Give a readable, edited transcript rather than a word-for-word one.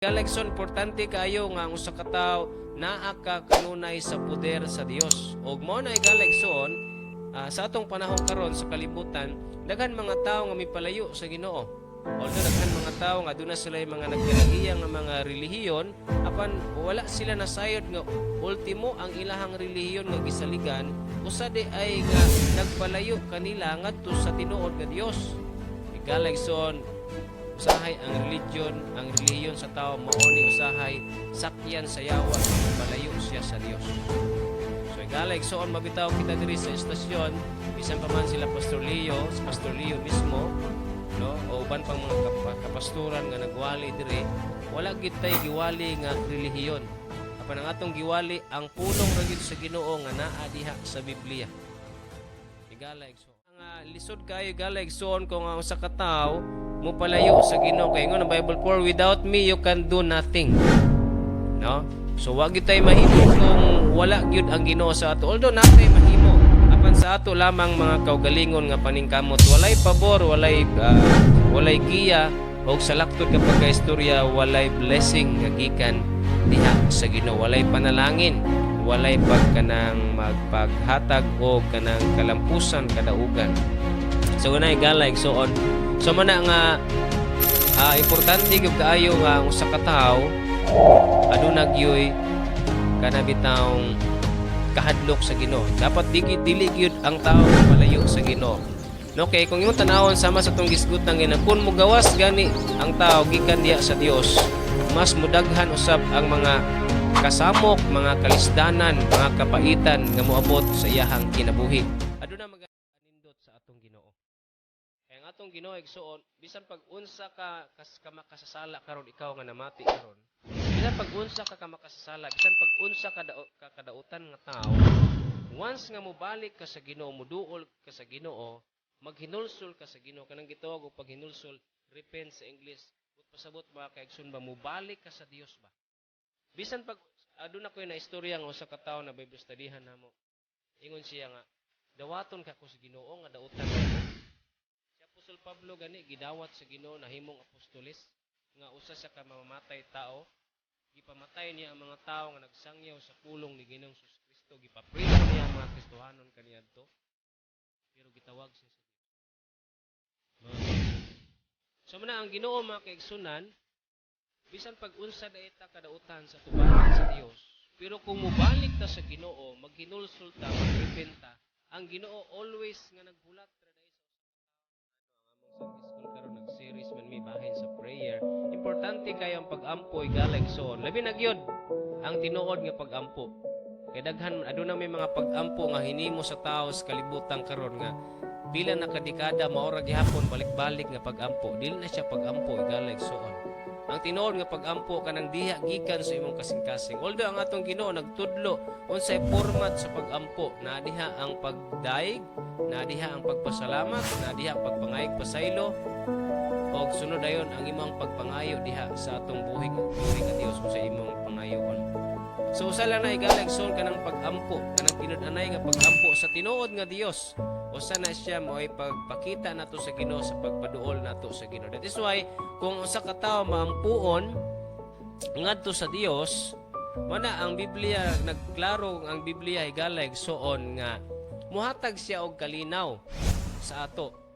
Higala, igsoon, importante kaayo nga ang usa ka tawo naa ka kanunay sa poder sa Dios. Og mao na, higala, igsoon, sa atong panahon karon sa kalibutan, daghan mga tawo nga mipalayo sa Ginoo. Although daghan mga tawo nga aduna sila mga nagkalahiya nga mga relihiyon, apan wala sila nasayod nga ultimo ang ilahang relihiyon nga gisaligan usa di ay nga nagpalayo kanila ngadto sa tinuod nga Dios. Higala, igsoon, usahay ang relihiyon sa tao mao ni usahay sakyan sa yawa nga palayo siya sa Dios. So higala, igsoon, mabitaw kita diri sa estasyon, bisan pa man sila Pastor Leo, si Pastor Leo mismo, no, o uban pang mga kapastoran nga nagwali diri, wala gyud tay giwali nga relihiyon. Apan ang atong giwali ang pulong ra gyud sa Ginoo nga naa diha sa Biblia. Higala, igsoon. Nga lisod kayo, higala, igsoon, kung ang usa ka tawo mo palayo sa Ginoo kay ingon ang Bible, "For without me you can do nothing." No? So wa gyud tay mahimo kung wala gyud ang Ginoo sa ato. Although natay mahimo, apan sa ato lamang mga kaugalingon nga paningkamot, walay pabor, walay giya og sa laktod kapag istorya, walay blessing nga gikan diha sa Ginoo, walay panalangin, walay pagkanang magpaghatag o kanang kalampusan kadaugan. So na, higala, igsoon. So mana nga importante gyud kaayo nga ang usa ka tawo aduna gyoy kana bitawng kahadlok sa Ginoo. Dapat di dili gyud ang tao malayo sa Ginoo. No, kay kung imong tanawon sama sa tong gisgutan nga kung mogawas gani ang tao gikan diha sa Dios, mas mudaghan usab ang mga kasamok, mga kalisdanan, mga kapaitan nga moabot sa iyahang kinabuhi. Aduna maganindot sa atong Ginoo. Kaya ang atong Ginoo, igsoon, bisan pag unsa ka kas ka makasasala karon, ikaw nga namati karon. Bisan pag unsa ka ka makasasala, bisan pag unsa ka, dao, ka kadautan nga tao, once nga mobalik ka sa Ginoo, muduol ka sa Ginoo, maghinulsol ka sa Ginoo, kanang gitawag og paghinulsol, repent sa English, but pasabot, mga kaigsoon ba, mobalik ka sa Dios ba? Bisan pag aduna ko na istorya nga usa ka tawo na Bible studyhan namo. Ingon siya nga dawaton ka ko sa Ginoo nga dautan ko. Si Apostol Pablo gani gidawat sa Ginoo, nahimong apostolis nga usa siya ka mamamatay tao. Gipamatay niya ang mga tao nga nagsangyaw sa pulong ni Ginoong Kristo, gipapriso niya ang mga Kristohanon kaniadto. Pero gitawag siya sa Dios. Mga kaigsunan. So muna ang Ginoo, mga kaigsunan, bisan pag unsa ta kadautan sa tubangan sa Dios, pero kung mobalik ta sa Ginoo, maghinulsol ta, magrepenta, ang Ginoo always nga naghulat ra dahil sa usa ka tawo. Ang among Sunday school karon nag-series man mi bahin sa prayer. Importante kayo ang pag-ampo, higala, igsoon. Labi na gyud ang tinuod nga pag-ampo. Kay daghan aduna may mga pag-ampo nga hinimo sa tao sa kalibutan karon nga pila na kadekada mao ra gihapon balik-balik nga pag-ampo. Dili na siya pag-ampo, higala, igsoon. Ang tinuod nga pag-ampo kanang diha gikan sa imong kasing-kasing. Although ang atong Ginoo nagtudlo unsay format sa pag-ampo, naa diha ang pagdaig, naa diha ang pagpasalamat, naa diha ang pagpangayog pasaylo, og sunod dayon ang imong pagpangayo diha sa atong buhi buhi nga Dios kung sa imong pangayoon. So usa lang na, higala, igsoon, kanang pag-ampo, kanang tinud-anay nga pag-ampo sa tinuod nga Dios. Usa na siya mo ay pagpakita nato sa Ginoo sa pagpaduol nato sa Ginoo. That is why kung usa ka tawo maampuon ngadto sa Dios, mana ang Biblia nagklaro ang Biblia, higala, igsoon, nga muhatag siya og kalinaw sa ato.